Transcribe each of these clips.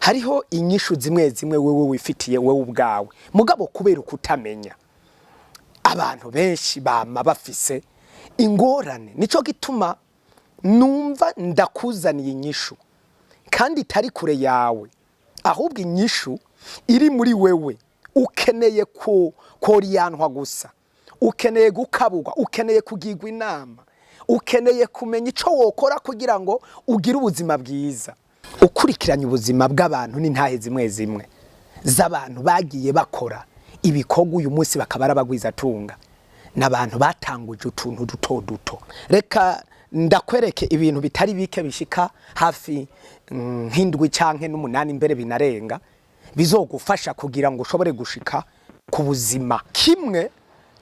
Hariho inyishu zimwe zimwe wewe wifitiye wewe ubwawe, mugabo kubera ukutamenya, abantu benshi bama bafise ingorane. Nico gituma numva ndakuzaniye inyishu kandi itari kure yawe, ahubwo inyishu iri muri wewe. Ukeneye ku koriyanwa gusa, ukeneye gukaburwa, ukeneye kugirwa inama, ukeneye kumenya ico wokora kugira ngo ugire ubuzima bwiza. Ukurikiranye ubuzima bw'abantu n'intahe zimwe zimwe z'abantu bagiye bakora ibikorwa, uyu munsi bakaba ari abagwizatunga, n'abantu batanguje utuntu duto duto. Reka ndakwereke ibintu bitari bike bishika hafi nk'indwi canke n'umunani, mbere binarenga, bizogufasha kugira ngo ushobore gushika ku buzima. Kimwe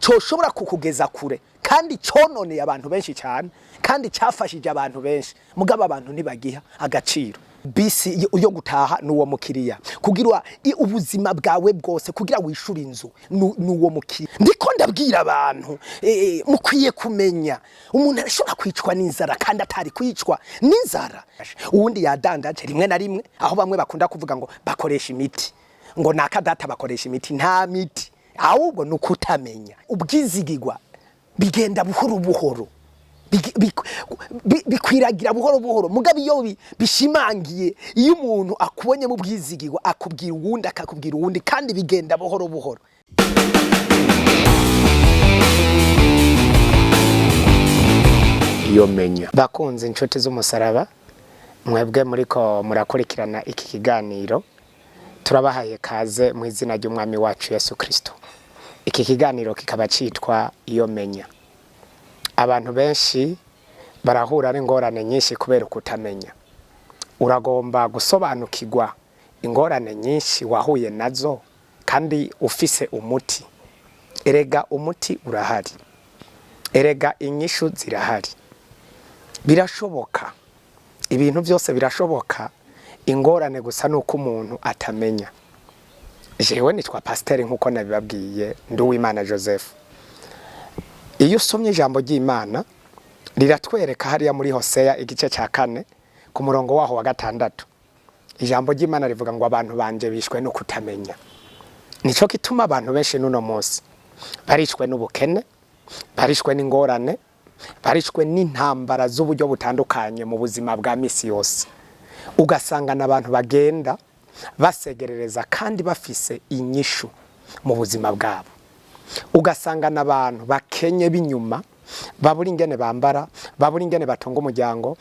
coshobora kukugeza kure kandi cononeye abantu benshi cyane kandi cyafashije abantu benshi, mugabo abantu ntibagiha agaciro. Bisi yo gutaha n'uwo mukiriya, kugira ubuzima bwawe bwose, kugira wishure inzu n'uwo mukiriya. Ndiko ndabwira abantu, mukwiye kumenya umuntu arashobora kwicwa n'inzara kandi atari kwicwa n'inzara. Uwundi yadandaje rimwe na rimwe, aho bamwe bakunda kuvuga ngo bakoresha imiti, ngo naka data bakoresha imiti. Nta miti, ahubwo ni ukutamenya. Ubwizigigwa bigenda buhoro buhoro, bikwiragira buhoro buhoro, mugabo iyo bishimangiye, iyo umuntu akubonye mu bwizigirwa, akubwira uwundi, akakubwira uwundi, kandi bigenda buhoro buhoro. Iyo menya. Bakunze inshuti z'umusaraba, mwebwe muriko murakurikirana iki kiganiro, turabahaye kaze mu izina ry'Umwami wacu Yesu Kristo. Iki kiganiro kikaba citwa Iyo Menya. Abantu benshi barahura n'ingorane nyinshi kubera ukutamenya. Uragomba gusobanukirwa ingorane nyinshi wahuye nazo kandi ufise umuti. Erega umuti urahari, erega inyishu zirahari, birashoboka, ibintu byose birashoboka. Ingorane gusa nuko umuntu atamenya. Jewe nitwa pasiteri, nk'uko nabibabwiye, Nduwimana Joseph. Iyo usomye ijambo ry'Imana, riratwereka hariya muri Hoseya igice cya 4 ku murongo waho wa 6. Ijambo ry'Imana rivuga ngo abantu banje bishwe no kutamenya. Nico gituma abantu benshi n'uno munsi barishwe n'ubukene, barishwe n'ingorane, barishwe n'intambara z'uburyo butandukanye mu buzima bwa misi yose. Ugasanga n'abantu bagenda basegerereza kandi bafise inyishu mu buzima bwabo. Ugasanga n'abantu bakenye b'inyuma, babura ingene bambara, babura ingene batunga umuryango,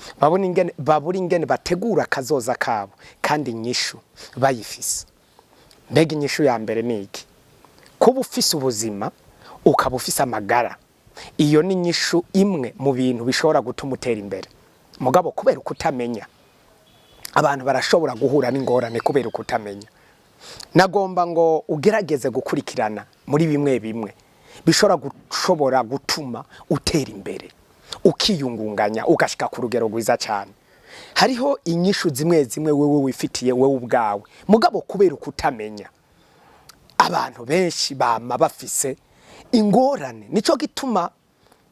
babura ingene bategura akazoza kabo, kandi inyishu bayifise. Mbega inyishu ya mbere ni iki? Kuba ufise ubuzima, ukaba ufise amagara, iyo ni inyishu imwe mu bintu bishobora gutuma utera imbere. Mugabo kubera ukutamenya, abantu barashobora guhura n'ingorane kubera ukutamenya. Nagomba ngo ugerageze gukurikirana muri bimwe bimwe bishobora gushobora gutuma utera imbere, ukiyungunganya, ugashika ku rugero rwiza cyane. Hariho inyishu zimwe zimwe wewe wifitiye wewe ubwawe, mugabo kubera ukutamenya, abantu benshi bama bafise ingorane. Nico gituma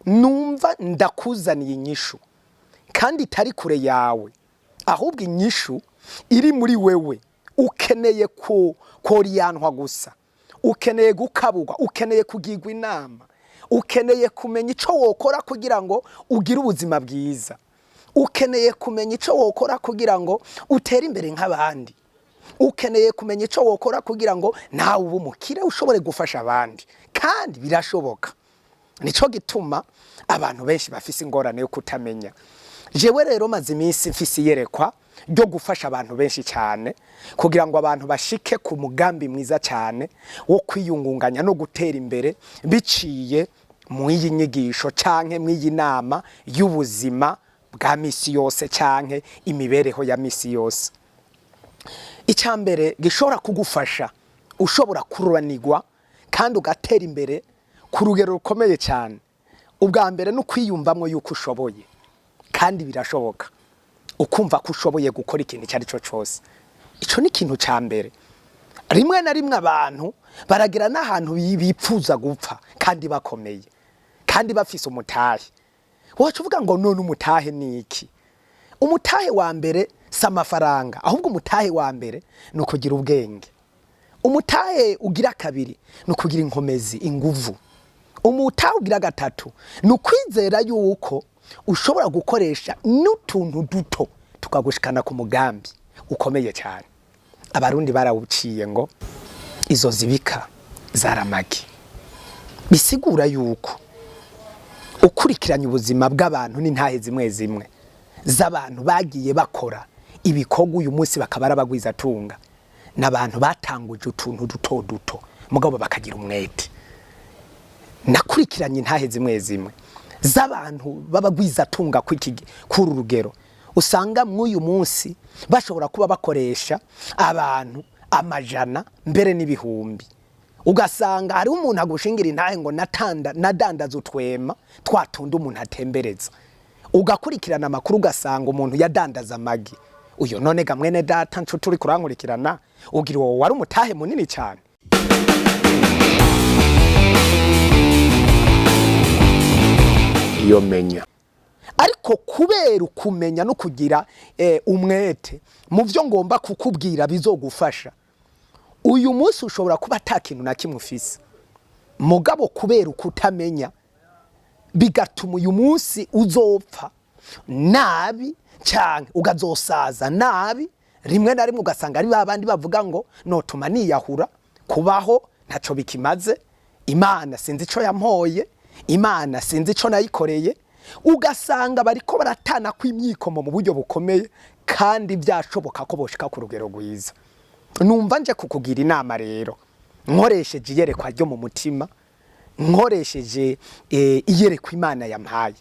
numva ndakuzaniye inyishu kandi itari kure yawe, ahubwo inyishu iri muri wewe. Ukeneye ku koriyanwa gusa, ukeneye gukaburwa, ukeneye kugirwa inama, ukeneye kumenya ico wokora kugira ngo ugire ubuzima bwiza, ukeneye kumenya ico wokora kugira ngo utere imbere nk'abandi, ukeneye kumenya ico wokora kugira ngo nawe ube umukire, ushobore gufasha abandi, kandi birashoboka. Nico gituma abantu benshi bafise ingorane yo kutamenya. Jewe rero maze iminsi mfise iyerekwa ryo gufasha abantu benshi cyane, kugira ngo abantu bashike ku mugambi mwiza cyane wo kwiyungunganya no gutera imbere biciye mu iyi nyigisho canke mu iyi nama y'ubuzima bwa misi yose canke imibereho ya misi yose. Icya mbere gishobora kugufasha ushobora kururanirwa kandi ugatera imbere ku rugero rukomeye cyane, ubwa mbere ni ukwiyumvamo yuko ushoboye kandi birashoboka, ukumva ko ushoboye gukora ikintu icyo ari cyo cyose. Icyo ni ikintu cya mbere. Rimwe na rimwe abantu baragera n'ahantu bipfuza gupfa kandi bakomeye kandi bafise umutahe. Waca uvuga ngo none umutahe ni iki? Umutahe wa mbere si amafaranga, ahubwo umutahe wa mbere ni ukugira ubwenge. Umutahe ugira kabiri ni ukugira inkomezi, inguvu. Umutahe ugira gatatu ni ukwizera yuko ushobora gukoresha n'utuntu duto tukagushikana ku mugambi ukomeye cyane. Abarundi barawuciye ngo izo zibika zaramagi, bisigura yuko ukurikiranye ubuzima bw'abantu n'intahe zimwe zimwe z'abantu bagiye bakora ibikorwa uyu munsi bakaba ari abagwizatunga, n'abantu batanguje utuntu duto duto mugabo bakagira umwete. Nakurikiranye intahe zimwe zimwe z'abantu b'abagwizatunga kuri uru rugero, usanga mw'uyu munsi bashobora kuba bakoresha abantu amajana mbere n'ibihumbi. Ugasanga hariho umuntu agushingira intahe ngo nadandaza utwema twatunda umuntu atembereza, ugakurikirana amakuru ugasanga umuntu yadandaza amagi. Uyo none ga mwene data nshuti uri kurankurikirana, ugira uwo wari umutahe munini cyane. Iyo menya. Ariko kubera ukumenya no kugira umwete mu byo ngomba kukubwira bizogufasha, uyu munsi ushobora kuba ata kintu na kimwe ufise, mugabo kubera ukutamenya bigatuma uyu munsi uzopfa nabi cyane, ukazosaza nabi. Rimwe na rimwe ugasanga ari babandi bavuga ngo notuma niyahura, kubaho ntaco bikimaze, Imana sinzi ico yampoye, Imana sinzi ico nayikoreye. Ugasanga bariko baratana kw'imyikomo mu buryo bukomeye, kandi byashoboka ko boshika ku rugero rwiza. Numva nje kukugira inama rero nkoresheje iyerekwa ryo mu mutima, nkoresheje iyerekwa Imana yampaye.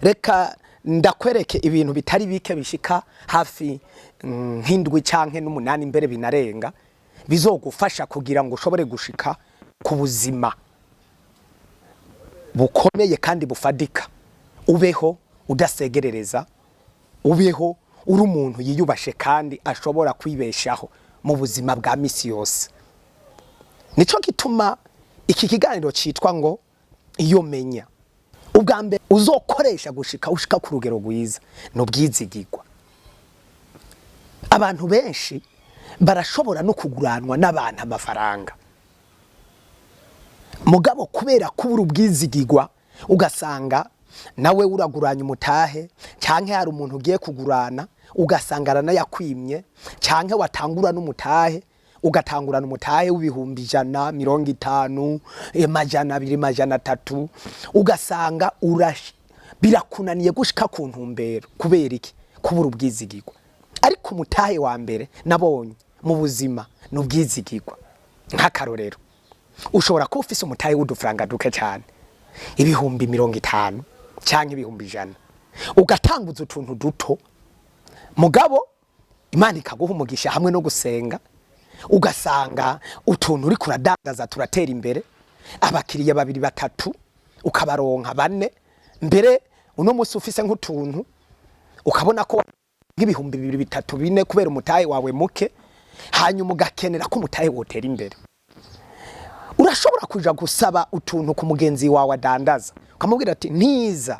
Reka ndakwereke ibintu bitari bike bishika hafi nk'indwi canke n'umunani mbere binarenga, bizogufasha kugira ngo ushobore gushika ku buzima bukomeye kandi bufadika, ubeho udasegerereza, ubeho uri umuntu yiyubashe kandi ashobora kwibeshaho mu buzima bwa misi yose. Nico gituma iki kiganiro citwa ngo iyo menya. Ubwa mbere uzokoresha gushika ushika ku rugero rwiza ni ubwizigirwa. Abantu benshi barashobora no kuguranwa n'abantu amafaranga, mugabo kubera kubura ubwizigirwa ugasanga nawe uraguranya umutahe, canke hari umuntu ugiye kugurana ugasanga aranayakwimye, canke watangura n'umutahe ugatangurana umutahe w'ibihumbi ijana, 50, 200, 300, ugasanga birakunaniye gushika ku ntumbero. Kubera iki? Kubura ubwizigirwa. Ariko umutahe wa mbere nabonye mu buzima ni ubwizigirwa. Nk'akarorero, ushobora kuba ufise umutahe w'udufaranga duke cyane, ibihumbi 50 canke ibihumbi 100, ugatanguza utuntu duto, mugabo Imana ikaguha umugisha hamwe no gusenga, ugasanga utuntu uri kuradandaza turatera imbere, abakiriya babiri batatu ukabaronka bane, mbere uno munsi ufise nk'utuntu ukabona ko nk'ibihumbi 2, 3, 4 kubera umutahe wawe muke, hanyuma ugakenera ko umutahe wotera imbere. Urashobora kuja gusaba utuntu ku mugenzi wawe adandaza, ukamubwira ati ntiza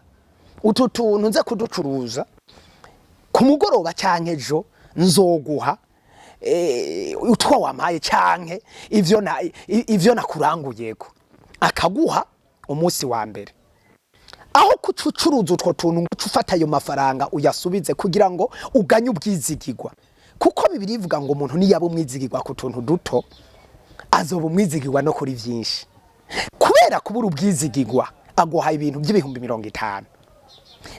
utu tuntu nze kuducuruza ku mugoroba canke ejo, nzoguha utwo wampaye canke ivyo nakuranguyeko. Akaguha umunsi wa mbere, aho kucucuruza utwo tuntu ngo ufata ayo mafaranga uyasubize kugira ngo uganye ubwizigirwa, kuko Bibiliya ivuga ngo umuntu niyaba umwizigirwa ku tuntu duto azoba umwizigirwa no kuri vyinshi. Kubera kubura ubwizigirwa aguha ibintu by'ibihumbi 50,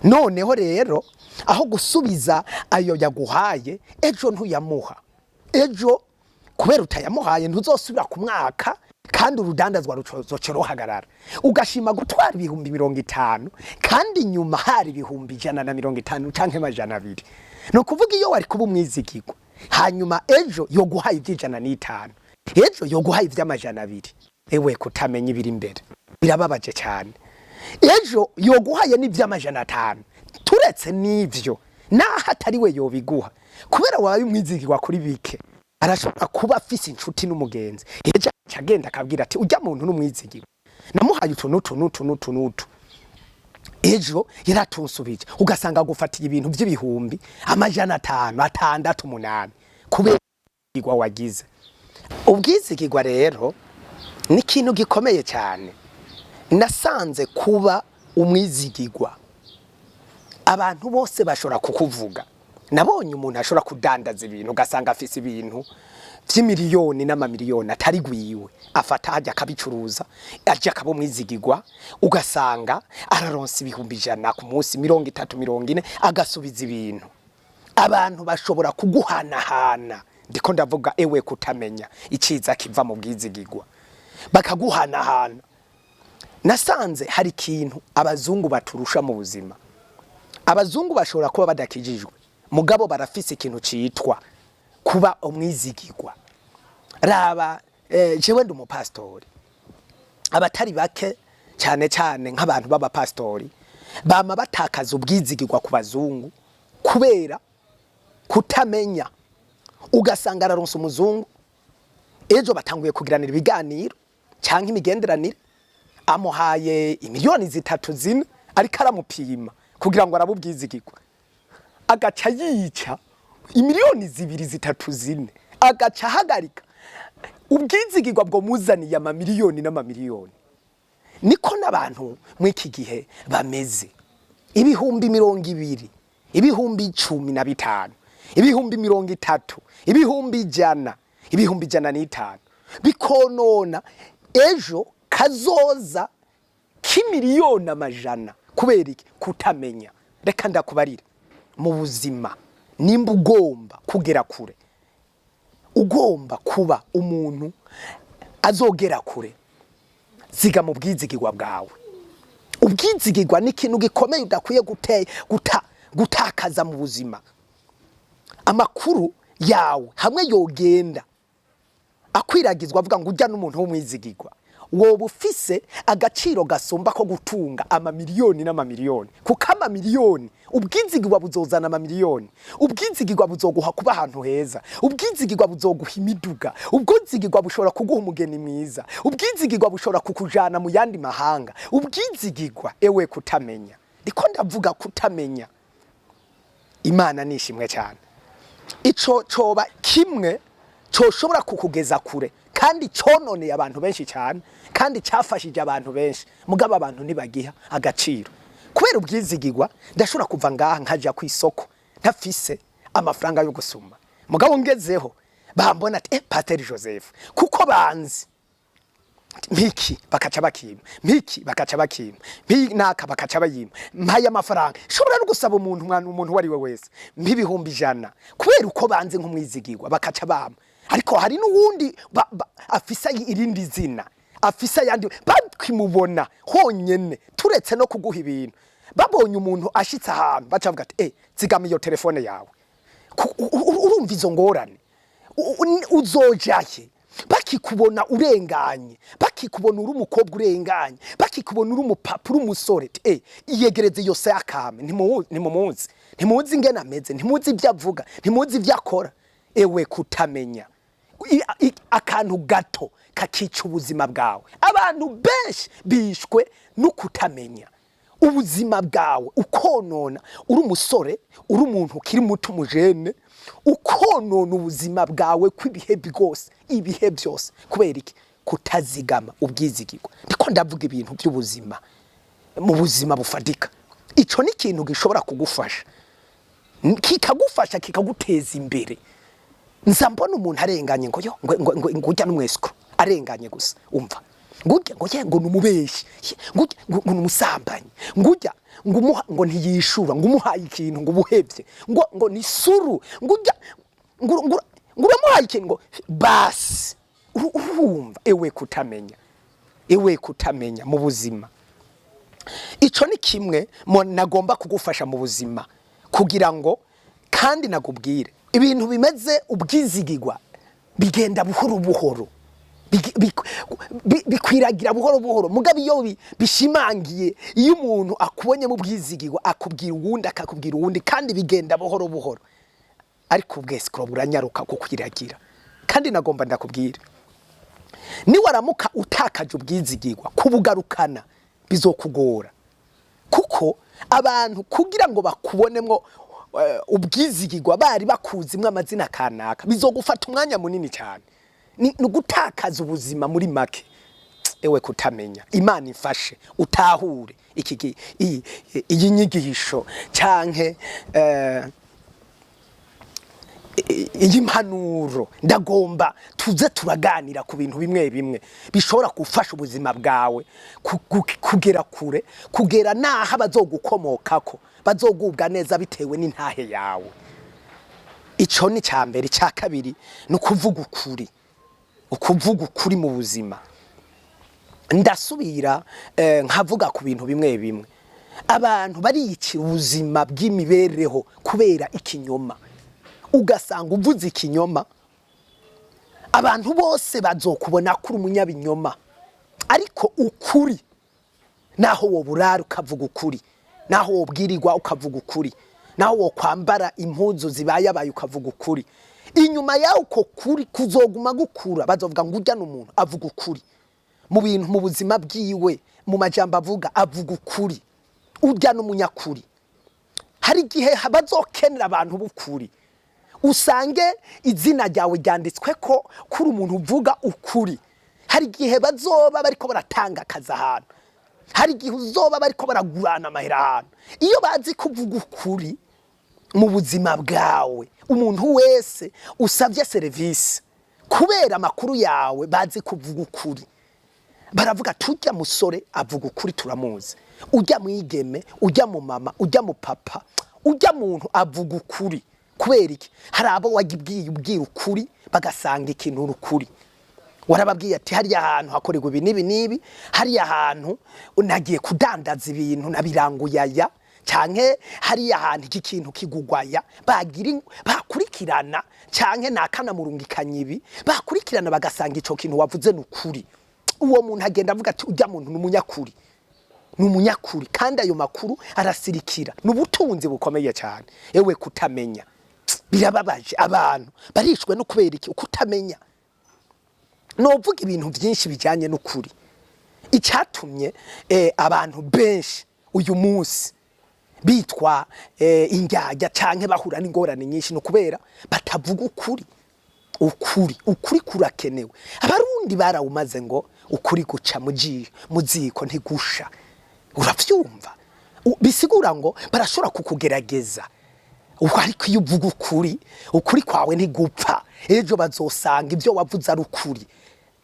noneho rero aho gusubiza ayo yaguhaye ejo ntuyamuha, ejo kubera utayamuhaye ntuzosubira ku mwaka, kandi urudandazwa ruzoca ruhagarara. Ugashima gutwara ibihumbi 50 kandi nyuma hari ibihumbi 150 canke 200. Ni ukuvuga iyo wari kuba umwizigirwa, hanyuma ejo yoguhaye iby'ijana n'itanu, ejo yoguhaye iby'amajana abiri. Ewe, kutamenya ibiri imbere birababaje cyane. Ejo yoguhaye n'iby'amajana atanu, turetse n'ivyo naho atari we yobiguha, kubera wabaye umwizigirwa kuri bike, arashobora kuba afise inshuti n'umugenzi, ejo aca agenda akabwira ati ujya muntu n'umwizigirwa, namuhaye utu n'utu n'utu n'utu n'utu. Ejo yaratunsubije, ugasanga agufatiye ibintu by'ibihumbi 500, 6, 8, kubera ubwizigirwa wagize. Ubwizigirwa rero ni ikintu gikomeye cyane. Nasanze kuba umwizigirwa, abantu bose bashobora kukuvuga. Nabonye umuntu ashobora kudandaza ibintu, ugasanga afise ibintu by'imiliyoni n'amamiliyoni atari gwiwe, afata hajya akabicuruza, ajya akaba umwizigirwa, ugasanga araronsa 100,000 ku munsi, 30, 40, agasubiza ibintu. Abantu bashobora kuguhanahana. Ndiko ndavuga ewe kutamenya iciza kiva mu bwizigirwa, bakaguhanahana. Nasanze hari ikintu abazungu baturusha mu buzima. Abazungu bashobora kuba badakijijwe, mugabo barafise ikintu citwa kuba umwizigirwa. Raba, jewe ndi umupasitori. Abatari bake, cyane cyane nk'abantu b'abapasitori, bama batakaza ubwizigirwa ku bazungu kubera kutamenya. Ugasanga araronsa umuzungu, ejo batanguye kugiranira ibiganiro cyangwa imigenderanire, amuhaye imiliyoni 3, 4, ariko aramupima kugira ngo arabe ubwizigirwa, agaca yica imiliyoni 2, 3, 4, agaca ahagarika ubwizigirwa bwo muzaniye amamiliyoni n'amamiliyoni. Niko n'abantu mw'iki gihe bameze. 20,000, 15,000, 30,000, 100,000, 105,000, bikonona ejo kazoza k'imiliyoni amajana. Kubera iki? Kutamenya. Reka ndakubarira, mu buzima nimba ugomba kugera kure, ugomba kuba umuntu azogera kure, ziga mu bwizigirwa bwawe. Ubwizigirwa ni ikintu gikomeye udakwiye gutakaza mu buzima. Amakuru yawe hamwe yogenda akwiragizwa, avuga ngo ujya n'umuntu w'umwizigirwa, woba ufise agaciro gasumba ko gutunga amamiliyoni n'amamiliyoni, kuko amamiliyoni, ubwizigirwa buzozana amamiliyoni, ubwizigirwa buzoguha kuba ahantu heza, ubwizigirwa buzoguha imiduga, ubwizigirwa bushobora kuguha umugeni mwiza, ubwizigirwa bushobora kukujana mu yandi mahanga. Ubwizigirwa, ewe kutamenya, ndiko ndavuga kutamenya. Imana nishimwe cyane. Ico coba kimwe coshobora kukugeza kure, kandi cononeye abantu benshi cyane, kandi cyafashije abantu benshi, mugabo abantu ntibagiha agaciro. Kubera ubwizigirwa, ndashobora kuva ngaha nkaja ku isoko ntafise amafaranga yo gusuma, mugabo ngezeho bambona ati: "Eh, Pasteur Joseph," kuko banzi. Mpiki bakaca bakima, mpiki bakaca bakima, mpi naka bakaca bayima. Mpaye amafaranga, shobora no gusaba umuntu, umwana, umuntu uwo ari we wese, mp'100,000, kubera uko banze nk'umwizigirwa bakaca bama. Ariko hari n'uwundi afise irindi zina, afise ayandi, bakimubona honyene, turetse no kuguha ibintu, babonye umuntu ashitse ahantu, baca bavuga ati: "Eh, zigama iyo telefone yawe." Urumva izo ngorane? Uzojahe bakikubona urenganye, bakikubona uri umukobwa urenganye, bakikubona uri umupapa, uri umusore, ati: "Eh, iyegereze iyo sakame, ntimumuzi, ntimuzi ingene ameze, ntimuzi ibyo avuga, ntimuzi ibyo akora." Ewe kutamenya, akantu gato kakica ubuzima bwawe. Abantu benshi bishwe no kutamenya. Ubuzima bwawe ukonona uri umusore, uri umuntu ukiri muto, umujene, ukonona ubuzima bwawe kw'ibihe byose, ibihe byose. Kubera iki? Kutazigama ubwizigirwa. Ndiko ndavuga ibintu by'ubuzima, mu buzima bufatika. Ico ni ikintu gishobora kugufasha, kikagufasha, kikaguteza imbere. Nza mbona umuntu arenganye ngo yo ngo ujya n'umwesiko arenganye gusa, umva ngo ujya ngo ye ngo numubeshi, ngo ujya ngo numusambanyi, ngo ujya ngo umuha ngo ntiyishura, ngo umuhaye ikintu ngo ubuhevye, ngo ni suru, ngo ujya ngo uramuhaye ikintu ngo basi. Urumva ewe kutamenya, ewe kutamenya mu buzima. Ico ni kimwe mo nagomba kugufasha mu buzima, kugira ngo kandi nagubwire ibintu bimeze. Ubwizigirwa bigenda buhoro buhoro, bikwiragira buhoro buhoro, mugabo iyo bishimangiye, iyo umuntu akubonye mu bwizigirwa, akubwira uwundi, akakubwira uwundi, kandi bigenda buhoro buhoro. Ariko ubwesikoro buranyaruka kukwiragira. Kandi nagomba ndakubwira, niwaramuka utakaje ubwizigirwa, kubugarukana bizokugora. Kuko abantu kugira ngo bakubonemo ubwizigirwa bari bakuzimwo amazina kanaka, bizogufata umwanya munini cyane. Ni ugutakaza ubuzima muri make. Ewe kutamenya! Imana ifashe utahure iki iyi nyigisho canke iyi mpanuro. Ndagomba tuze turaganira ku bintu bimwe bimwe bishobora gufasha ubuzima bwawe kugera kure, kugera n'aho abazogukomokako bazogubwa neza bitewe n'intahe yawe. Ico ni cya mbere. Icya kabiri ni ukuvuga ukuri, ukuvuga ukuri mu buzima. Ndasubira nkavuga ku bintu bimwe bimwe. Abantu bariyicira ubuzima bw'imibereho kubera ikinyoma. Ugasanga uvuze ikinyoma, abantu bose bazokubona ko uri umunyabinyoma. Ariko ukuri, naho woburara ukavuga ukuri, naho wobwirirwa ukavuga ukuri, naho wokwambara impuzu zibayabaye ukavuga ukuri, inyuma yawe uko kuri kuzoguma gukura. Bazovuga ngo urya n'umuntu avuga ukuri mu bintu, mu buzima bwiwe, mu majambo avuga, avuga ukuri, urya n'umunyakuri. Hari igihe bazokenera abantu b'ukuri, usange izina ryawe ryanditswe ko kuri umuntu uvuga ukuri. Hari igihe bazoba bariko baratanga akazi ahantu, hari igihe uzoba bariko baragurana amahera ahantu. Iyo bazi kuvuga ukuri mu buzima bwawe, umuntu wese usabye serivisi, kubera amakuru yawe bazi kuvuga ukuri, baravuga tujya musore avuga ukuri, turamuzi, ujya mwigeme, ujya mu mama, ujya mu papa, ujya muntu avuga ukuri. Kubera iki? Hari abo wagibwiye ubwira ukuri, bagasanga ikintu uri ukuri. Warababwiye ati hariya hantu hakorerwa ibi n'ibi n'ibi, hariya hantu nagiye kudandaza ibintu nabiranguye aya, canke hariya hantu iki kintu kigugwaya. Bagira bakurikirana, canke nakanamurungikanya ibi, bakurikirana bagasanga ico kintu wavuze ni ukuri. Uwo muntu agenda avuga ati ujya muntu ni umunyakuri, ni umunyakuri. Kandi ayo makuru arasirikira, ni ubutunzi bukomeye cyane. Ewe kutamenya, birababaje. Abantu barishwe no kubera iki? Ukutamenya. Novuga ibintu byinshi bijyanye n'ukuri. Icyatumye abantu benshi uyu munsi bitwa indyarya canke bahura n'ingorane nyinshi ni ukubera batavuga ukuri. Ukuri, ukuri kurakenewe. Abarundi barawumaze ngo ukuri guca mu ziko ntigusha. Uravyumva? Bisigura ngo barashobora kukugerageza. Uko ariko iyo uvuga ukuri, ukuri kwawe ntigupfa. Ejo bazosanga ibyo wavuze ari ukuri.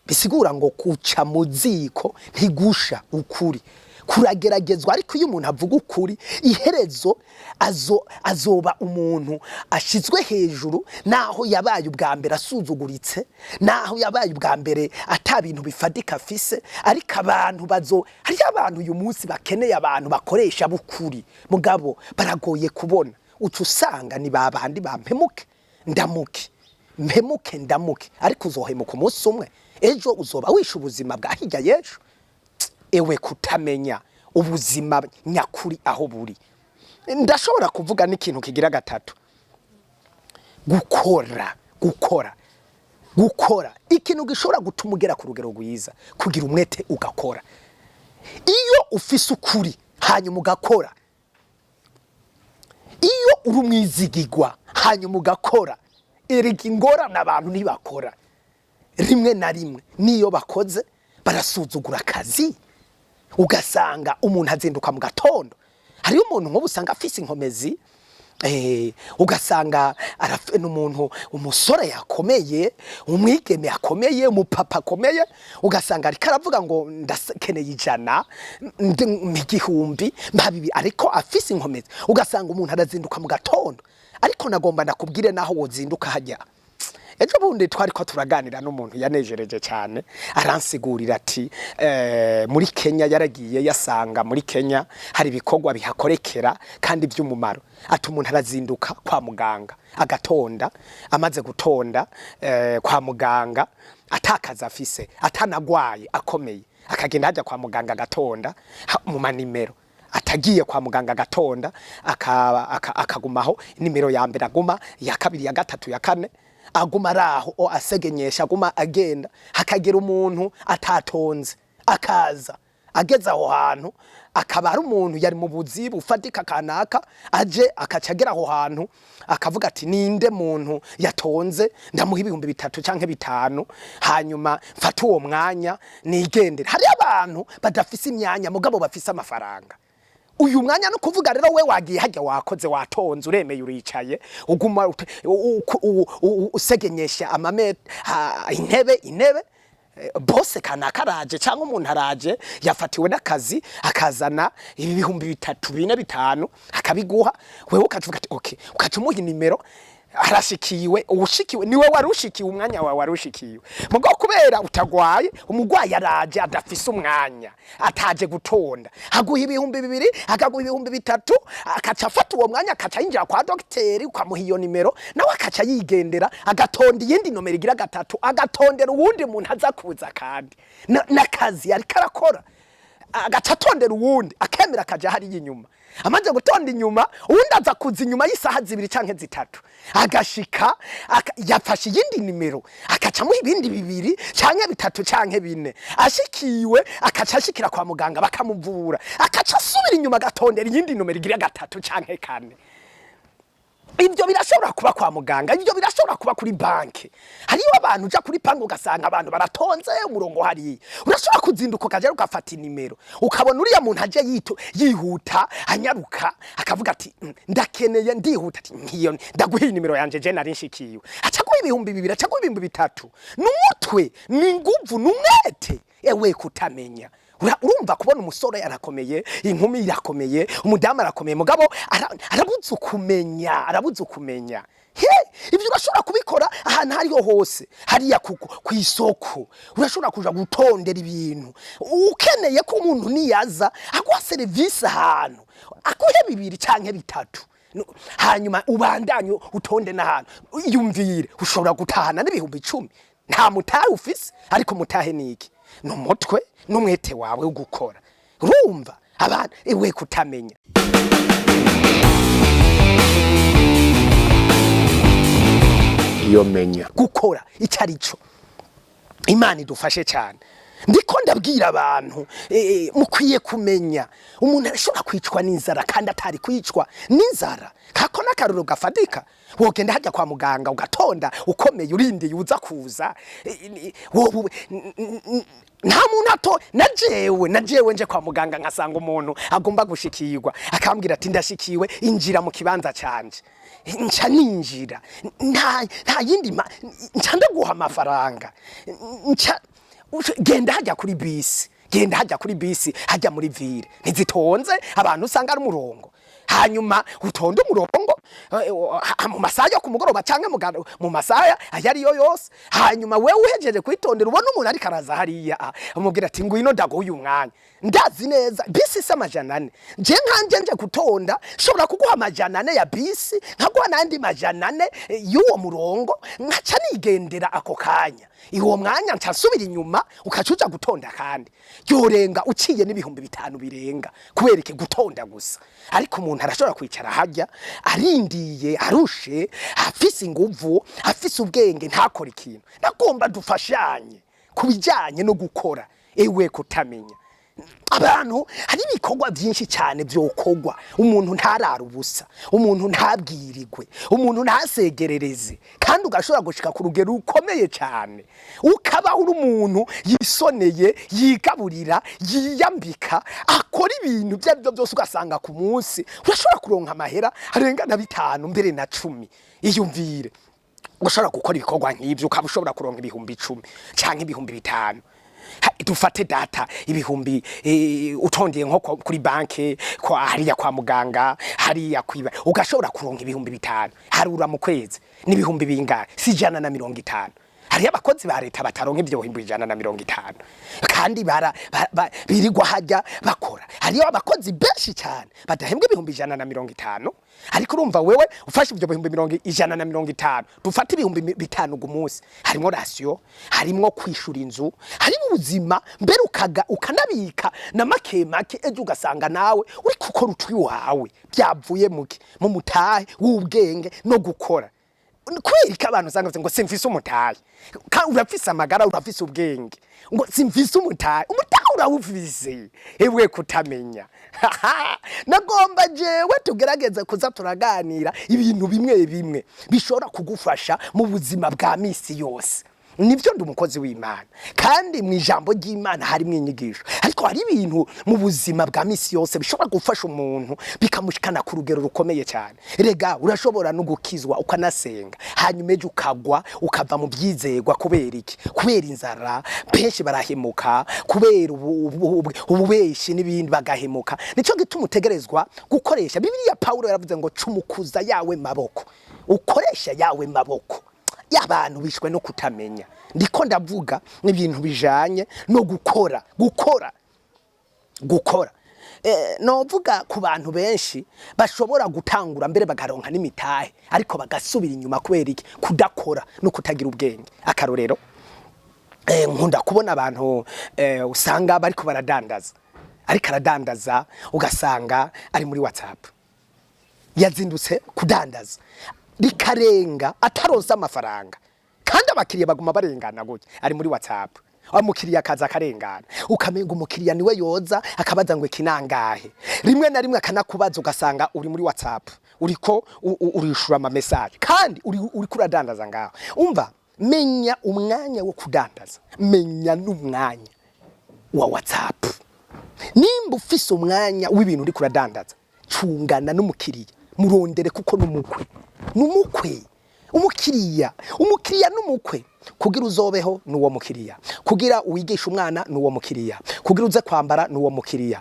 Bisigura ngo guca mu ziko ntigusha. Ukuri kurageragezwa, ariko iyo umuntu avuga ukuri, iherezo azoba umuntu ashizwe hejuru, naho yabaye ubwa mbere asuzuguritse, naho yabaye ubwa mbere ata bintu bifatika afise. Ariko abantu bazo, hariyo abantu uyu munsi bakeneye abantu bakoresha bukuri, mugabo baragoye kubona. Uca usanga ni ba bandi bampemuke ndamuke, mpemuke ndamuke. Ariko uzohemuka umunsi umwe, ejo uzoba wishe ubuzima bwa hirya y'ejo. Ewe kutamenya ubuzima nyakuri aho buri! Ndashobora kuvuga n'ikintu kigira gatatu: gukora, gukora, gukora. Ikintu gishobora gutuma ugera ku rugero rwiza, kugira umwete ugakora. Iyo ufise ukuri hanyuma ugakora, iyo uri umwizigigwa hanyuma ugakora. Erega ingorane, abantu ntibakora. Rimwe na rimwe niyo bakoze barasuzugura akazi. Ugasanga umuntu azinduka mu gatondo. Hariho umuntu nk'ubu usanga afise inkomezi, ugasanga ni umuntu, umusore yakomeye, umwigeme yakomeye, umupapa akomeye, ugasanga ariko aravuga ngo ndakeneye 100, 1000, mpa 2000, ariko afise inkomezi. Ugasanga umuntu arazinduka mu gatondo. Ariko nagomba ndakubwire, naho wozinduka hajya. Ejo bundi twari ko turaganira n'umuntu yanejereje cyane, aransigurira ati muri Kenya yaragiye, yasanga muri Kenya hari ibikorwa bihakorekera kandi by'umumaro. Ati umuntu arazinduka kwa muganga agatonda, amaze gutonda kwa muganga, atakaza afise, atanagwaye akomeye, akagenda hajya kwa muganga agatonda mu manimero. Atagiye kwa muganga agatonda, akagumaho nimero ya mbere, aguma ya kabiri, ya gatatu, ya kane, aguma araho o asegenyesha, aguma agenda. Hakagira umuntu atatonze akaza. Ageze aho hantu, akaba ari umuntu yari mu buzi bufatika kanaka, aje akaca agera aho hantu akavuga ati: "Ninde muntu yatonze? Ndamuha 3000 canke 5, hanyuma mfate uwo mwanya nigendere." Hari abantu badafise imyanya mugabo bafise amafaranga. Uyu mwanya no kuvuga rero, we wagiye hajya, wakoze, watonze, uremeye, uricaye, uguma usegenyesha amame intebe. Bose kanaka araje cyangwa umuntu araje yafatiwe n'akazi, akazana ibi 3000, 4, 5, akabiguha wewe, ukavuga ati: "Okay." Ukaca umuha inimero, arashikiwe. Uwushikiwe niwe wari ushikiwe, umwanya wawe wari ushikiwe. Mugabo kubera utagwaye, umugwayi araje adafise umwanya, ataje gutonda, aguha 2000, akaguha 3000, akaca afata uwo mwanya, akaca yinjira kwa dogiteri, ukamuha iyo nimero, nawe akaca yigendera, agatonda iyindi nomero igira gatatu, agatondera uwundi muntu aza kuza. Kandi n'akazi ariko arakora, agaca atondera uwundi, akemera akaja hariya inyuma. Amaze gutonda inyuma, uwundi aza kuza inyuma y'isaha 2 canke 3, agashika yafashe iyindi nimero, akaca amuha ibindi 2 canke 3 canke 4. Ashikiwe, akaca ashikira kwa muganga, bakamuvura, akaca asubira inyuma, agatondera iyindi nomero igira gatatu canke kane. Ibyo birashobora kuba kwa muganga, ibyo birashobora kuba kuri banki. Hariyo abantu uja kuri banki ugasanga abantu baratonze umurongo hariya. Urashobora kuzinduka ukaja ugafata inimero, ukabona uriya muntu aje yihuta, anyaruka, akavuga ati: Ndakeneye, ndihuta." Ati: "Nkiyo ndaguha inimero yanje, je nari nshikiwe." Aca guha 2000, aca guha 3000. N'umutwe, ni inguvu, n'umwete, ewe kutamenya. Urumva kubona umusore arakomeye, inkumi irakomeye, umudamu arakomeye, mugabo arabuze ukumenya, arabuze ukumenya. He, ibyo urashobora kubikora ahantu hariho hose, hariya ku isoko urashobora kuja gutondera ibintu ukeneye, ko umuntu niyaza aguha serivisi ahantu, aguhe 2 canke 3. Hanyuma ubandanye utonde n'ahantu. Iyumvire, ushobora gutahana n'10,000, nta mutahe ufise, ariko mutahe niki? Ni umutwe n'umwete wawe wo gukora. Urumva abantu, ewe kutamenya. Iyo menya. Gukora icyo ari cyo. Imana idufashe cyane. Ndiko ndabwira abantu, mukwiye kumenya umuntu arashobora kwicwa n'inzara kandi atari kwicwa n'inzara. Kako n'akaruro gafatika: wogenda hajya kwa muganga, ugatonda ukomeye, urindiye uza kuza. Wowe nta muntu ato na jewe nje kwa muganga nkasanga umuntu agomba gushikirwa, akambwira ati: "Ndashikiwe, injira mu kibanza canje." Nca ninjira, nta yindi nca ndaguha amafaranga. Nca genda hajya kuri bisi, genda hajya kuri bisi, hajya muri ville, ntizitonze abantu, usanga ari umurongo. Hanyuma utonde umurongo mu masaha yo ku mugoroba cyangwa mu masaha ayo ariyo yose. Hanyuma wewe uhejeje kwitondera, ubona umuntu ariko araza hariya, umubwira ati: "Ngwino, ndaguha uyu mwanya." Ndazi neza bisi si 400. Je nkanje nje gutonda, nshobora kuguha 400 ya bisi, nkaguha n'andi 400 y'uwo murongo, nkaca nigendera ako kanya. Uwo mwanya nca nsubira inyuma, ukaca uja gutonda kandi yorenga, uciye n'5000 birenga. Kubera iki? Gutonda gusa. Ariko umuntu arashobora kwicara hajya arindiye, arushe, afise inguvu, afise ubwenge, ntakore ikintu. Nagomba dufashanye ku bijyanye no gukora. Ewe kutamenya, abantu, hari ibikorwa byinshi cyane byokorwa, umuntu ntarara ubusa, umuntu ntabwirigwe, umuntu ntasegerereze, kandi ugashobora gushika ku rugero rukomeye cyane, ukabaho uri umuntu yisoneye, yigaburira, yiyambika, akora ibintu ibyo ari byo byose, ugasanga ku munsi urashobora kuronka amahera arenga na 5, mbere na 10. Iyumvire ushobora gukora ibikorwa nk'ibyo, ukaba ushobora kuronka 10,000 canke 5000. Dufate data ibihumbi utondeye nko kuri banke, kwa hariya kwa muganga, hariya kwiba, ugashobora kuronka 5000, harura mu kwezi n'ibihumbi bingahe? Si 150? Hariyo abakozi ba leta bataronka ibyo 150, kandi birirwa hajya bakora. Hariyo abakozi benshi cyane badahembwa 150,000. Ariko urumva wewe ufashe ibyo 150,000, dufate 5000 ku munsi, harimo ration, harimo kwishura inzu, harimo ubuzima, mbere ukaga ukanabika na make make, ejo ugasanga nawe uri gukora utwi wawe. Byavuye muki? Mu mutahe w'ubwenge no gukora. Kubera ko abantu usanga bavuze ngo: "Simfise umutahe." Urafise amagara, urafise ubwenge, ngo: "Simfise umutahe." Umutahe. Urawufise, ewe kutamenya. Nagomba jewe tugerageze kuza turaganira ibintu bimwe bimwe bishobora kugufasha mu buzima bwa misi yose. Nibyo, ndi umukozi w'Imana, kandi mu ijambo ry'Imana harimo inyigisho, ariko hari ibintu mu buzima bwa misi yose bishobora gufasha umuntu, bikamushikana ku rugero rukomeye cyane. Rega urashobora no gukizwa, ukanasenga, hanyuma ejo ukagwa, ukava mu byizegwa. Kubera iki? Kubera inzara. Benshi barahemuka kubera ububeshi n'ibindi, bagahemuka. Nicyo gituma utegerezwa gukoresha Bibiliya. Pawulo yaravuze ngo cumukuza yawe maboko, ukoresha yawe maboko. Y'abantu bishwe no kutamenya. Ndiko ndavuga n'ibintu bijanye no gukora, gukora, gukora. Novuga ku bantu benshi bashobora gutangura mbere bagaronka n'imitahe, ariko bagasubira inyuma. Kubera iki? Kudakora no kutagira ubwenge. Akarorero, nkunda kubona abantu usanga bariko baradandaza, ariko aradandaza, ugasanga ari muri WhatsApp. Yazindutse kudandaza, rikarenga ataronse amafaranga, kandi abakiriya baguma barengana gutya, ari muri WhatsApp. Umukiriya akaza akarengana, ukamenga umukiriya niwe yoza akabaza ngo iki nangahe. Rimwe na rimwe akanakubaza, ugasanga uri muri WhatsApp, uriko urishura ama message, kandi uriko uradandaza ngaho. Umva, menya umwanya wo kudandaza, menya n'umwanya wa WhatsApp. Nimba ufise umwanya w'ibintu uriko uradandaza, cungana n'umukiriya, murondere, kuko n'umukwe, n'umukwe. Umukiriya, umukiriya n'umukwe. Kugira uzobeho n'uwo mukiriya, kugira uwigisha umwana n'uwo mukiriya, kugira uze kwambara n'uwo mukiriya,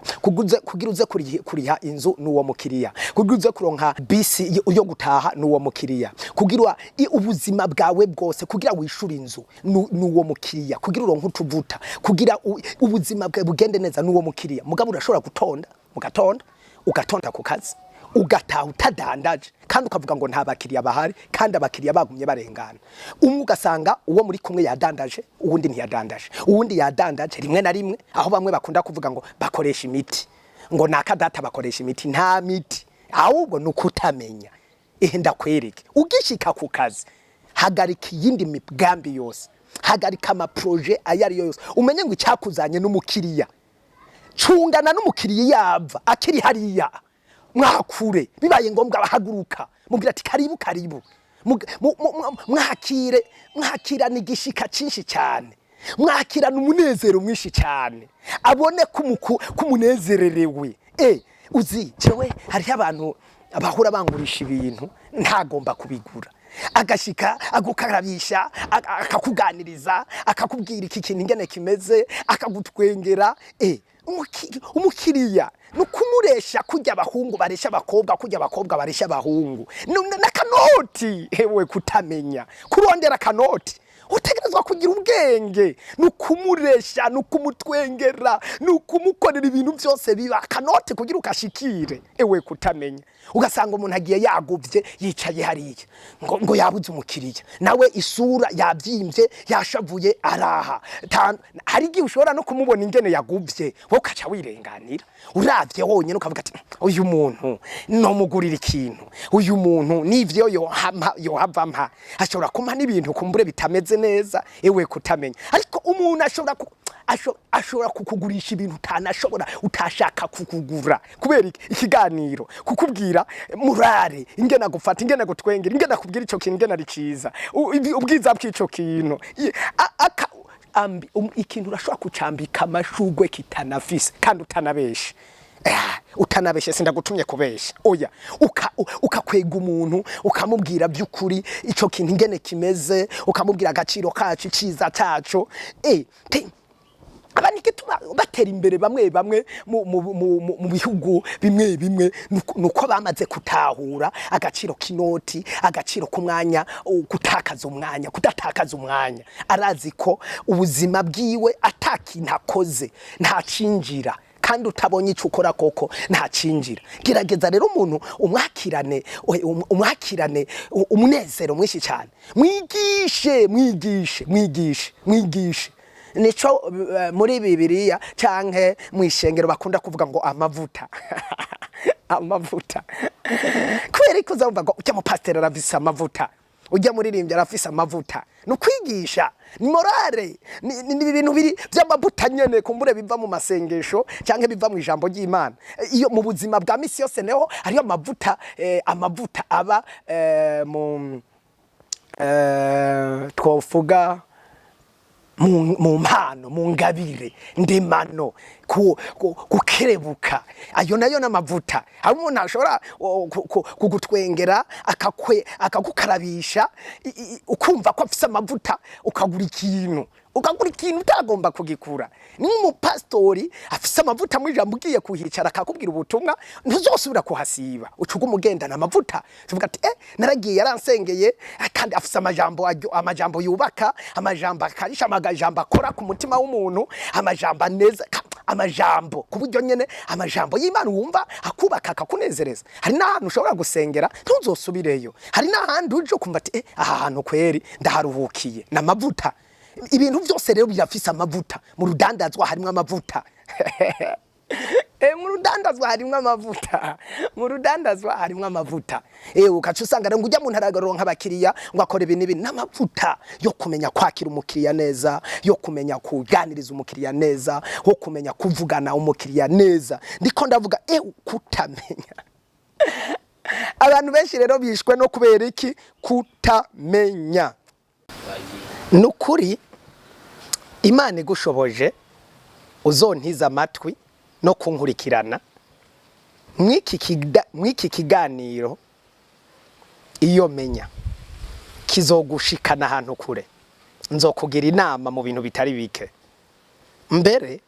kugira uze kuriha inzu n'uwo mukiriya, kugira uze kuronka bisi yo gutaha n'uwo mukiriya, kugira ubuzima bwawe bwose, kugira wishure inzu n'uwo mukiriya, kugira uronke utuvuta, kugira ubuzima bwawe bugende neza n'uwo mukiriya. Mugabo urashobora gutonda mu gatondo, ugatonda ku kazi, ugataha utadandaje, kandi ukavuga ngo nta bakiriya bahari, kandi abakiriya bagumye barengana. Umwe ugasanga uwo muri kumwe yadandaje, uwundi ntiyadandaje, uwundi yadandaje. Rimwe na rimwe aho bamwe bakunda kuvuga ngo bakoresha imiti, ngo naka data bakoresha imiti. Nta miti, ahubwo ni ukutamenya. Ihe ndakwereke, ugishika ku kazi, hagarika iyindi migambi yose, hagarika ama projets ayo ari yo yose, umenye ngo icyakuzanye n'umukiriya. Cungana n'umukiriya, yava akiri hariya, mwakure. Bibaye ngombwa bahaguruka, mubwira ati karibu, karibu. Mwakire, mwakirana igishika cinshi cyane, mwakirana umunezero mwinshi cyane, abone ko umunezererewe. Uzi jewe hariho abantu bahora bangurisha ibintu ntagomba kubigura, agashika agukarabisha, akakuganiriza, akakubwira iki kintu ingene kimeze, akagutwengera. Umukiriya ni ukumuresha kurya abahungu baresha abakobwa, kurya abakobwa baresha abahungu. N'akanoti, hewe kutamenya kurondera akanoti. Utegerezwa kugira ubwenge. Ni ukumuresha, ni ukumutwengera, ni ukumukorera ibintu byose biba akanoti kugira ukashikire. Ewe kutamenya, ugasanga umuntu agiye yaguvye, yicaye hariya ngo yabuze umukiriya, nawe isura yabyimbye, yashavuye, araha. Hari igihe ushobora no kumubona ingene yaguvye, wowe ukaca wirenganira, uravye wonyene ukavuga ati uyu muntu nomugurira ikintu, uyu muntu n'ivyo yohava mpa, ashobora kumpa n'ibintu kumbure bitameze neza. Ewe kutamenya. Ariko umuntu ashobora kukugurisha ibintu utanashobora, utashaka kukugura. Kubera iki? Ikiganiro, kukubwira murare, ingene agufata, ingene agutwengera, ingene akubwira ico kintu ingene ari ciza, ubwiza bw'ico kintu. Ikintu urashobora kucambika amashugwe kitanafise, kandi utanabeshe. Utanabeshe, sindagutumye kubesha, oya. Ukakwega umuntu, ukamubwira by'ukuri ico kintu ingene kimeze, ukamubwira agaciro kaco, iciza caco. Abantu igituma batera imbere bamwe bamwe mu bihugu bimwe bimwe, nuko bamaze gutahura agaciro k'inoti, agaciro k'umwanya, gutakaza umwanya, kudatakaza umwanya. Arazi ko ubuzima bwiwe atakintu akoze ntacinjira, kandi utabonye icyo ukora koko ntacinjira. Gerageza rero umuntu umwakirane, umwakirane umunezero mwinshi cyane. Mwigishe, mwigishe, mwigishe, mwigishe. Nico muri Bibiliya canke mu ishengero bakunda kuvuga ngo amavuta, amavuta. Kubera ko uzumva ngo ujya mupasiteri arafise amavuta. Ujya muririmbyi arafise amavuta. Ni ukwigisha, ni morale, ni ibintu biri by'amavuta nyene, kumbure biva mu masengesho cyangwa biva mu ijambo ry'Imana. Iyo mu buzima bwa misi yose neho hariyo amavuta, amavuta aba mu twovuga mu mpano, mu ngabire ndemano, gukerebuka, ayo nayo n'amavuta. Hari umuntu ashobora kugutwengera, akagukarabisha, ukumva ko afise amavuta, ukagura ikintu utagomba kugikura. Ni nk'umupasitori afise amavuta mu ijambo, ugiye kuhicara akakubwira ubutumwa, ntuzosubira kuhasiba, ucuga umugendana amavuta. Tuvuga ati: "Naragiye, yaransengeye, kandi afise amajambo amajambo yubaka, amajambo akarisha, amajambo akora ku mutima w'umuntu, amajambo aneza, amajambo ku buryo nyene amajambo y'Imana wumva akubaka, akakunezereza." Hari n'ahantu ushobora gusengera ntuzosubireyo, hari n'ahandi uje ukumva ati: "Aha hantu kweri ndaharuhukiye." N'amavuta. Ibintu byose rero birafise amavuta. Mu rudandazwa harimwo amavuta. Mu rudandazwa harimwo amavuta, mu rudandazwa harimwo amavuta. Ukaca usanga rero ngo ujya mu ntara agaronka abakiriya, ngo akora ibi n'ibi, n'amavuta yo kumenya kwakira umukiriya neza, yo kumenya kuganiriza umukiriya neza, wo kumenya kuvugana umukiriya neza. Ndiko ndavuga kutamenya. Abantu benshi rero bishwe no kubera iki? Kutamenya. Nukuri Imana igushoboje, uzontiza amatwi no kunkurikirana mw'iki kiganiro iyo menya kizogushikana ahantu kure. Nzokugira inama mu bintu bitari bike, mbere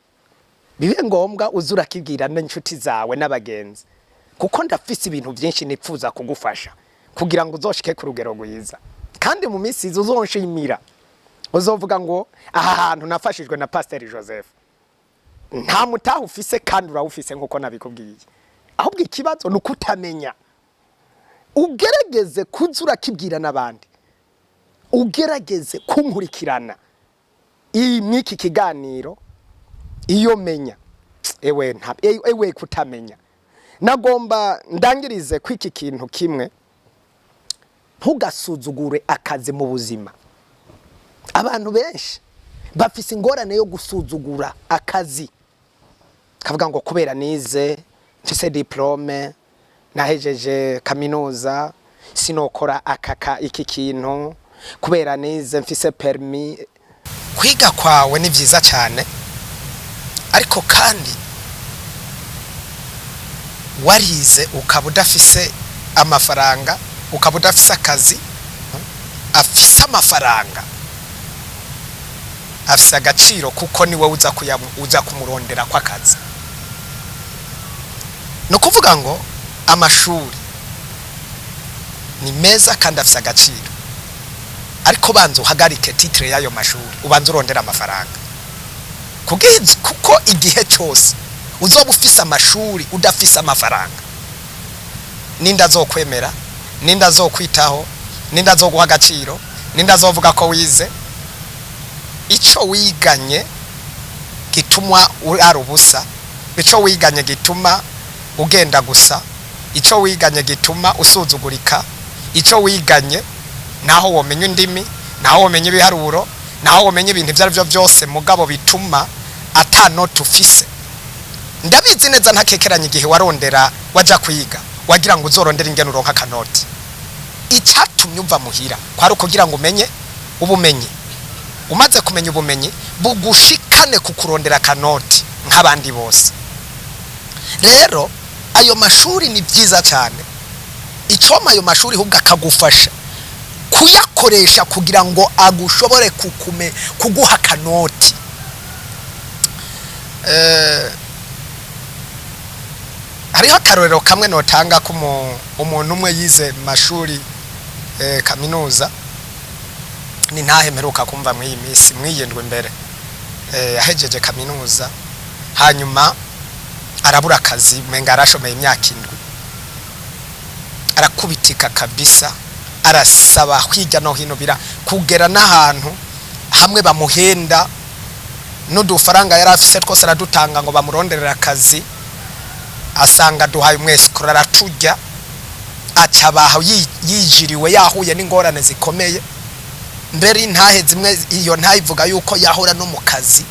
bibe ngombwa uze urakibwira n'inshuti zawe n'abagenzi, kuko ndafise ibintu byinshi nipfuza kugufasha kugira ngo uzoshike ku rugero rwiza. Kandi mu minsi iza uzonshimira, uzovuga ngo: "Aha hantu nafashijwe na Pasiteri Joseph." Nta mutaha ufise kandi urawufise nk'uko nabikubwiye, ahubwo ikibazo ni ukutamenya. Ugerageze kuza urakibwira n'abandi, ugerageze kunkurikirana iyi mw'iki kiganiro iyo menya. Ewe nta ewe kutamenya. Nagomba ndangirize kw'iki kintu kimwe: ntugasuzugure akazi mu buzima. Abantu benshi bafise ingorane yo gusuzugura akazi, kavuga ngo kubera nize, mfise diplôme, nahejeje kaminuza, sinokora akaka iki kintu, kubera nize, mfise permis. Kwiga kwawe ni vyiza cyane, ariko kandi warize ukaba udafise amafaranga, ukaba udafise akazi, afise amafaranga afise agaciro, kuko niwe uza kumurondera kw'akazi. Ni ukuvuga ngo amashuri ni meza kandi afise agaciro, ariko banza uhagarike titre y'ayo mashuri, ubanza urondera amafaranga, kuko igihe cyose uzoba ufise amashuri udafise amafaranga, ninde azokwemera? Ninde azokwitaho? Ninde azoguha agaciro? Ninde azovuga ko wize? Ico wiganye gituma urara ubusa, ico wiganye gituma ugenda gusa, ico wiganye gituma usuzugurika, ico wiganye, naho womenya indimi, naho womenya ibiharuro, naho womenya ibintu ibyo ari byo byose, mugabo bituma ata noti ufise. Ndabizi neza, ntakekeranye, igihe warondera waja kwiga wagira ngo uzorondere ingene uronka akanoti. Icyatumye uva muhira kwari ukugira ngo umenye ubumenyi. Umaze kumenya ubumenyi, bugushikane ku kurondera akanoti nk'abandi bose. Rero ayo mashuri ni byiza cyane, icoma ayo mashuri ahubwo akagufasha kuyakoresha kugira ngo agushobore kuguha akanoti. Hariho akarorero kamwe notanga ko umuntu umwe yize mu mashuri kaminuza, ni ntahe mperuka kumva mw'iyi minsi mwiyindwi imbere. Yahejeje kaminuza, hanyuma arabura akazi, umenga arashomeye imyaka 7, arakubitika kabisa, arasaba hirya no hino, bira kugera n'ahantu hamwe bamuhenda n'udufaranga yari afise twose aradutanga ngo bamuronderere akazi, asanga duhaye umwesikoro, araturya. Acabaha yijiriwe, yahuye n'ingorane zikomeye. Mbere intahe zimwe, iyo ntahe ivuga yuko yahora no mu kazi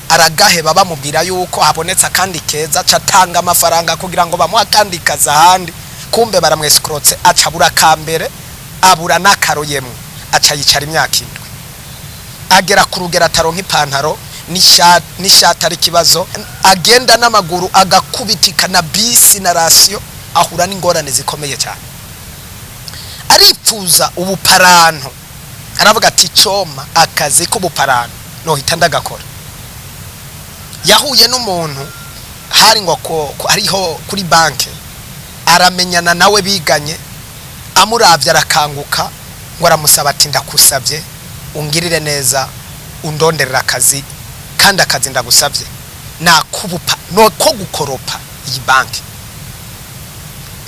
aragaheba, bamubwira yuko habonetse akandi keza, aca atanga amafaranga kugira ngo bamuhe akandi kazi ahandi, kumbe baramwesikorotse, aca abura akambere, abura n'akaroyemwe, aca yicara imyaka 7, agera ku rugero ataronka ipantaro n'ishati, ari ikibazo, agenda n'amaguru, agakubitika na bisi na rasiyo, ahura n'ingorane zikomeye cyane. Aripfuza ubuparanto, aravuga ati: "Coma akazi k'ubuparanto nohita ndagakora." Yahuye n'umuntu hari ngo hariho kuri banke, aramenyana nawe, biganye, amuravye arakanguka, ngo aramusaba ati: "Ndakusabye ungirire neza, undonderera akazi, kandi akazi ndagusabye nakubupa noko gukoropa iyi banki."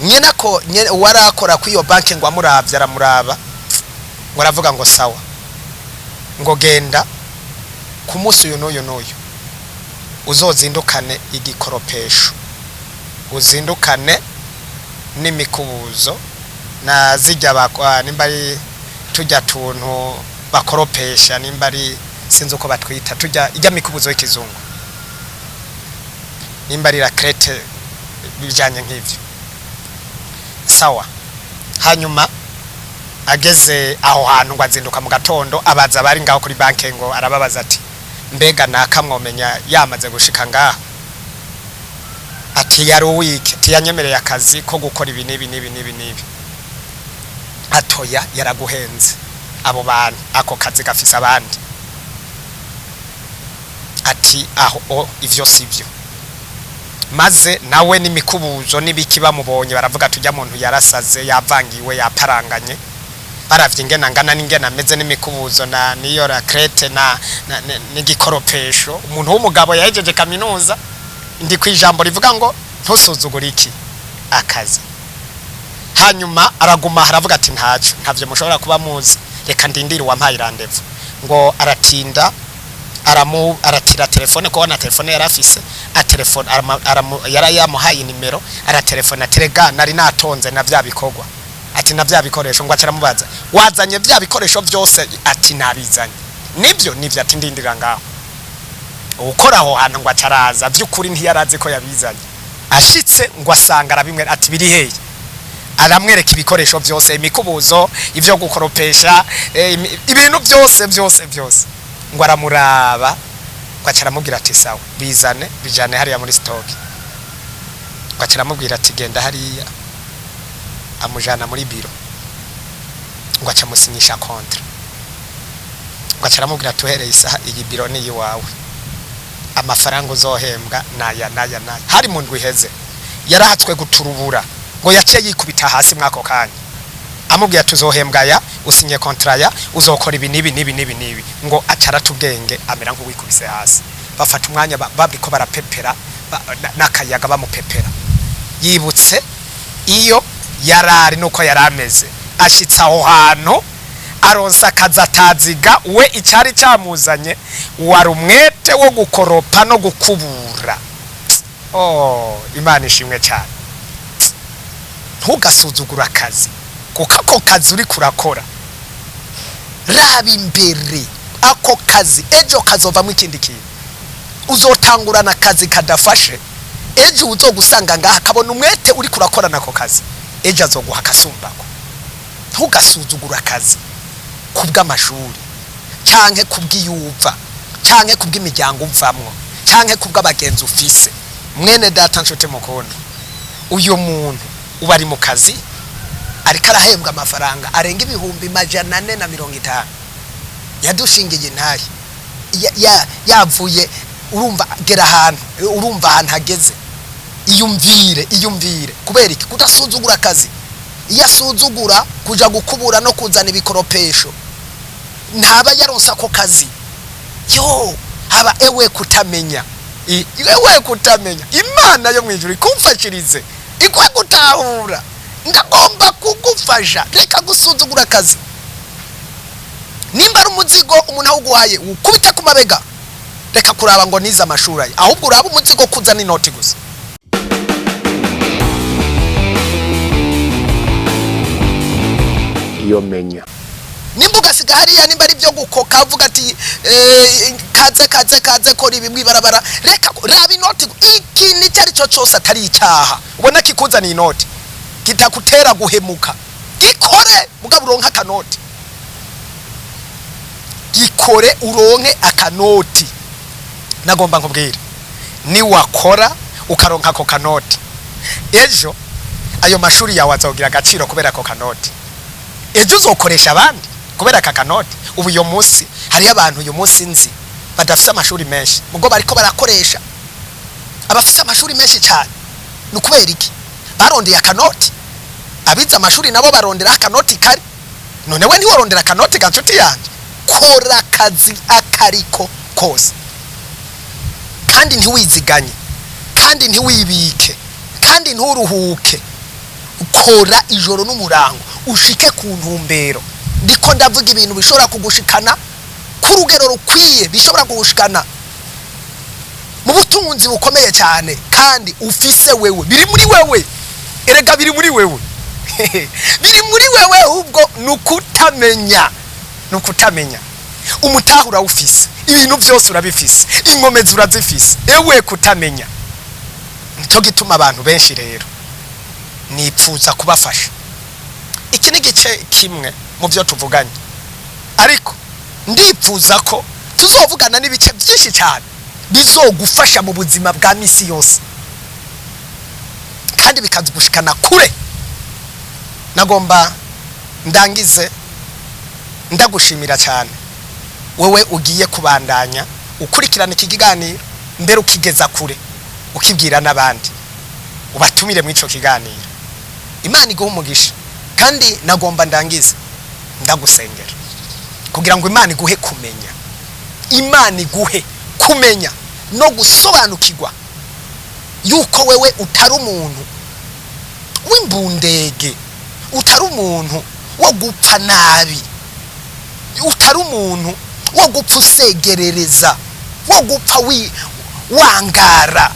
Nyene ko nyene warakora kuri iyo banki, ngo amuravye aramuraba, ngo aravuga ngo: "Sawa," ngo: "Genda ku munsi uyu n'uyu n'uyu, uzozindukane igikoropesho, uzindukane n'imikubuzo na zijya bakwa, nimba ari tujya tuntu bakoropesha, nimba ari sinzi uko batwita, tujya ijya mikubuzo y'ikizungu, nimba ari raclette, bijanye nk'ivyo." Sawa. Hanyuma ageze aho hantu, ngo azinduka mu gatondo, abaza bari ngaho kuri banke, ngo arababaza ati: "Mbega nakamwomenya yamaze gushika ngaha?" Ati: "Yari uwike?" Ati: "Yanyemereye akazi ko gukora ibi n'ibi n'ibi n'ibi n'ibi." "Atoya, yaraguhenze, abo bantu ako kazi gafise abandi." Ati: "Aho o ivyo sivyo." Maze nawe n'imikubuzo n'ibiki, bamubonye baravuga: "Tujya muntu yarasaze, yavangiwe, yaparanganye." Baravye ingena ngana n'ingena ameze, n'imikubuzo na niyo raclette na n'igikoropesho, umuntu w'umugabo yahejeje kaminuza. Ndi ku ijambo rivuga ngo ntusuzugure iki akazi. Hanyuma araguma, aravuga ati: "Ntacyo, ntavyo mushobora kuba muzi, reka ndindire uwampaye rendez-vous." Ngo aratinda, aratira telefone, kuko na telefone yarafise, atelefone yari yamuhaye nimero, aratelefona: "Terega nari natonze na vya bikorwa," ati "na vya bikoresho." Ngo acaramubaza: "Wazanye vya bikoresho byose?" Ati: "Nabizanye." "Nibyo, nibyo." Ati: "Ndindira ngaho." Ukora aho hantu ngo acaraza, by'ukuri ntiyarazi ko yabizanye. Ashitse ngo asanga arabimwe, ati: "Biri hehe?" Aramwereka ibikoresho byose, imikubuzo, ivyo gukoropesha, ibintu byose byose byose. Ngo aramuraba, ngo aca aramubwira ati: "Sawa, bizane, bijane hariya muri stock." Ngo aca aramubwira ati: "Genda hariya." Amujana muri biro, ngo aca amusinyisha contrat, ngo aca aramubwira ati: "Uhereye isaha iyi, biro ni iwawe, amafaranga uzohembwa naya naya naya." Hari mu ndwi iheze. Yarahatswe guturubura, ngo yaciye yikubita hasi mwako kanya. Amubwira ati: "Uzohembwa aya, usinye contrat ya, uzokora ibi n'ibi n'ibi n'ibi n'ibi." Ngo acarata ubwenge, amera nk'uwikubise hasi. Bafata umwanya bariko barapepera n'akayaga bamupepera, yibutse iyo yarari nuko yari ameze. Ashitse aho hantu, aronsa akazi ataziga we. Icyari cyamuzanye wari umwete wo gukoropa no gukubura. Oh, Imana ishimwe cyane! Ntugasuzugure akazi, kuko ako kazi uri kurakora, raba imbere, ako kazi ejo kazovamo ikindi kintu. Uzotangurana akazi kadafashe, ejo uzogusanga ngaha kabona umwete uri kurakorana ako kazi, ejo azoguha akasumbako. Ntugasuzugure akazi kubw'amashuri, canke kubw'iyuva, canke kubw'imiryango uvamwo, canke kubw'abagenzi ufise. Mwene data, nshuti mukunda, uyu muntu uba ari mu kazi, ariko arahembwa amafaranga arenga 450,000. Yadushingiye intahe. Yavuye, urumva gera ahantu, urumva ahantu hageze. Iyumvire, iyumvire, kubera iki kudasuzugura akazi? Iyo asuzugura kuja gukubura no kuzana ibikoropesho, ntaba yaronse ako kazi. Yo haba ewe kutamenya, ewe kutamenya. Imana yo mwijuru ikumfashirize, ikwe gutahura. Ndagomba kugufasha, reka gusuzugura akazi. Nimba ari umuzigo umuntu awuguhaye, ukubite ku mabega. Reka kuraba ngo nize amashuri aya, ahubwo uraba umuzigo kuzana inoti gusa. Iyo menya. Nimba ugasiga hariya, nimba ari byo gukoka, uvuga ati kaze kaze kaze, kora ibi mwibarabara, reka raba inoti. Ikintu icyo ari cyo cyose atari icyaha ubona kikuzaniye inoti, kitakutera guhemuka, gikore, mugabo uronke akanoti. Gikore uronke akanoti. Nagomba nkubwire, niwakora ukaronka ako kanoti, ejo ayo mashuri yawe azogira agaciro kubera ako kanoti. Ejo uzokoresha abandi kubera aka kanoti. Ubu uyu munsi hariyo abantu, uyu munsi nzi, badafise amashuri menshi, mugo bariko barakoresha abafise amashuri menshi cyane. Ni ukubera iki? Barondeye akanoti. Abize amashuri nabo barondera akanoti kari. None we ntiworondera akanoti ga nshuti yanjye? Kora akazi akariko kose, kandi ntiwiziganye, kandi ntiwibike, kandi nturuhuke. Kora ijoro n'umurango ushike ku ntumbero. Ndiko ndavuga ibintu bishobora kugushikana ku rugero rukwiye, bishobora kugushikana mu butunzi bukomeye cyane, kandi ufise wewe, biri muri wewe. Erega biri muri wewe, biri muri wewe, ahubwo ni ukutamenya, ni ukutamenya. Umutaha urawufise, ibintu byose urabifise, inkomezi urazifise, ewe kutamenya. Nicyo gituma abantu benshi rero nipfuza kubafasha. Iki ni igice kimwe mu byo tuvuganye, ariko ndipfuza ko tuzovugana n'ibice byinshi cyane bizogufasha mu buzima bwa misi yose, kandi bikagushikana kure. Nagomba ndangize ndagushimira cyane wewe ugiye kubandanya ukurikirana iki kiganiro, mbere ukigeza kure, ukibwira n'abandi, ubatumire muri ico kiganiro. Imana iguhe umugisha. Kandi nagomba ndangize ndagusengera kugira ngo Imana iguhe kumenya, Imana iguhe kumenya no gusobanukirwa yuko wewe utari umuntu w'imbundege, utari umuntu wo gupfa nabi, utari umuntu wo gupfa usegerereza, wo gupfa wangara,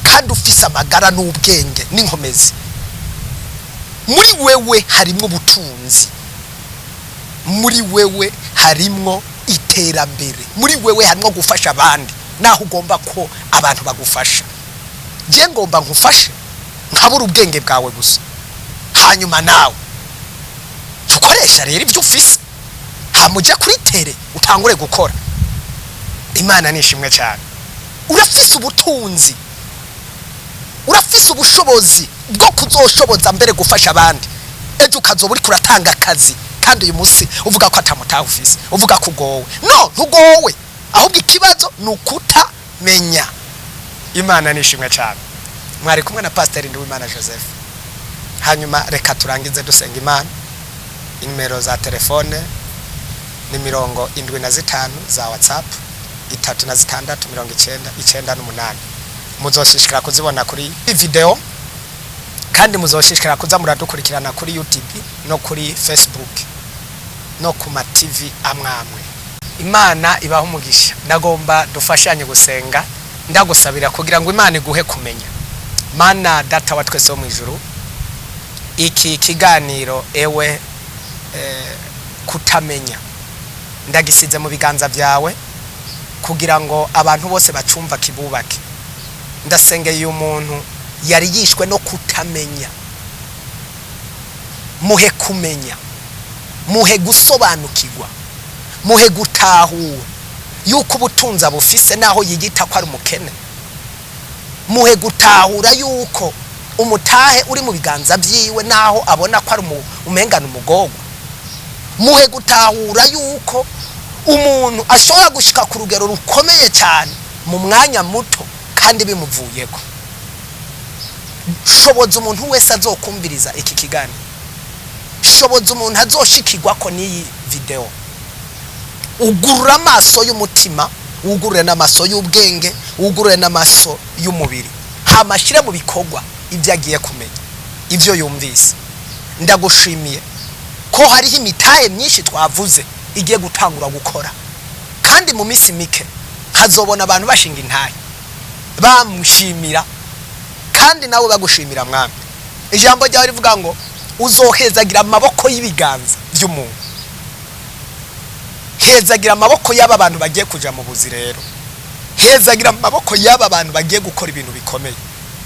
kandi ufise amagara n'ubwenge n'inkomezi. Muri wewe harimwo ubutunzi, muri wewe harimwo iterambere, muri wewe harimwo gufasha abandi, naho ugomba ko abantu bagufasha. Je ngomba nkufashe nkabura ubwenge bwawe gusa, hanyuma nawe tukoresha rero ibyo ufise, hamujya kuri terrain utangure gukora. Imana ni ishimwe cyane. Urafise ubutunzi, urafise ubushobozi bwo kuzoshoboza mbere gufasha abandi. Ejo ukazoba uriko uratanga akazi, kandi uyu munsi uvuga ko atamutaha ufise, uvuga ko ugowe. No ntugowe, ahubwo ikibazo ni ukutamenya. Imana ni ishimwe cyane. Mwari kumwe na Pasiteri Nduwimana Joseph. Hanyuma reka turangize dusenga Imana. Inimero za telefone ni 75 za WhatsApp, 36 90 98. Muzoshishikara kuzibona kuri video, kandi muzoshishikara kuza muradukurikirana kuri YouTube no kuri Facebook no ku ma TV amwamwe. Imana ibaha umugisha. Ndagomba dufashanye gusenga, ndagusabira kugira ngo Imana iguhe kumenya. Mana Data wa twese wo mu ijuru, iki kiganiro ewe kutamenya ndagisize mu biganza byawe kugira ngo abantu bose bacumva kibubake. Ndasengeye uyu muntu yari yishwe no kutamenya, muhe kumenya, muhe gusobanukirwa, muhe gutahura yuko ubutunzi abufise naho yiyita ko ari umukene. Muhe gutahura yuko umutahe uri mu biganza byiwe naho abona ko ari umengana umugorwa. Muhe gutahura yuko umuntu ashobora gushika ku rugero rukomeye cyane mu mwanya muto kandi bimuvuyeko. Shoboza umuntu wese azokumviriza iki kiganiro, shoboza umuntu azoshikirwa ko n'iyi video, ugurura amaso y'umutima, wugurure n'amaso y'ubwenge, wugurure n'amaso y'umubiri, hama ashyire mu bikorwa ibyo agiye kumenya, ibyo yumvise. Ndagushimiye ko hariho imitahe myinshi twavuze igiye gutangura gukora, kandi mu minsi mike nkazobona abantu bashinga intahe bamushimira, kandi nawe bagushimira. Mwami, ijambo ryawe rivuga ngo Uzohezagira amaboko y'ibiganza by'umuntu. Hezagira amaboko y'aba bantu bagiye kuja mu buzi rero. Hezagira amaboko y'aba bantu bagiye gukora ibintu bikomeye.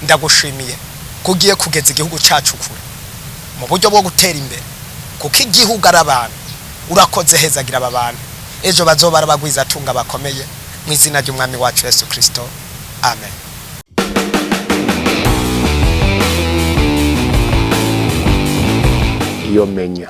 Ndagushimiye ko ugiye kugeza igihugu cyacu kure mu buryo bwo gutera imbere, kuko igihugu ari abantu. Urakoze, hezagira aba bantu, ejo bazoba ari abagwizatunga bakomeye, mu izina ry'Umwami wacu Yesu Kirisito, amen. Iyo menya.